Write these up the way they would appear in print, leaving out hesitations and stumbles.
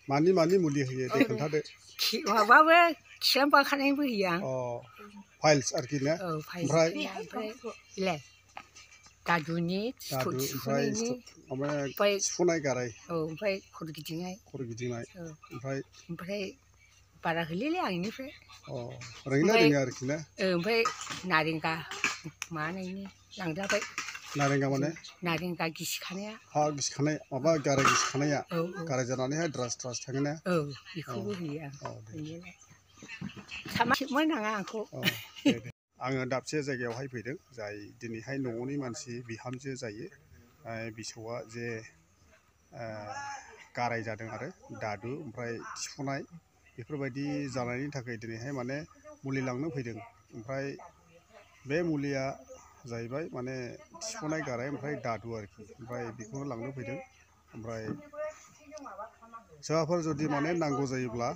मानि मुलि होयो दे खोन्थादो। माबाबो खिलाम बाखानायबो होयो आं। फाइल्स आरोखि ना। ओमफ्राय इलाय दादुनि दादु सिथर ओमफ्राय सुनायनि सिफुनाय गाराय। ओमफ्राय खर' गिदिंनाय। ओमफ्राय बारा होलिलै आं इनिफ्राय। ओरैनो आरोखि ना। ओमफ्राय नारेंगा माबानायनि लांजाबाय। नारेंगा माने नारेंगा गिसिखानाया। हा गिसिखानाय माबा गाराय गिसिखानाया। गाराय जानानैहाय द्रास थाङोना। बेखौबो होयो आं हैनायालाय। साबसिनमोन नाङा आंखौ। दे आङो दाबसे जायगायावहाय फैदों जाय दिनैहाय न'नि मानसि बिहामजो जायो। बिसौआ जे गाराय जादों आरो दादु ओमफ्राय थिफुनाय बेफोरबायदि जानायनि थाखाय दिनैहाय माने मुलि लांनो फैदों। ओमफ्राय बे मुलिया जाहैबाय माने थिफुनाय गाराय ओमफ्राय दादु आरोखि। ओमफ्राय बेखौनो लांनो फैदों। ओमफ्राय सोरबाफोर जुदि माने नांगौ जायोब्ला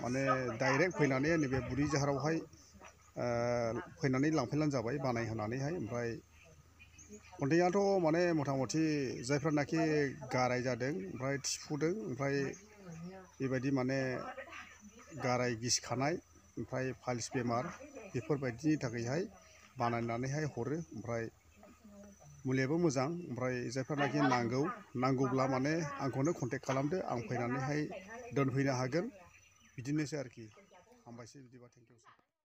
माने डाइरेक्ट फैनानै नैबे बुरि जाहारावहाय फैनानै लांफैब्लानो जाबाय बानायहोनानैहाय। ओमफ्राय खन्थाइआथ' माने मथा मथि जायफ्रानाखि गाराय जादों ओमफ्राय थिफुदों ओमफ्राय बेबायदि माने गाराय गिसिखानाय ओमफ्राय फाइल्स बेमार बेफोरबायदिनि थाखायहाय बानायनानैहाय हरो। ओमफ्राय मुलियाबो मोजां। ओमफ्राय जायफ्रानाखि नांगौब्ला माने आंखौनो कन्टेक्ट खालामदो आं फैनानैहाय दोनफैनो हागोन बिदिनोसै आरोखि। हामबायसै बिदिबा थेंकिउ।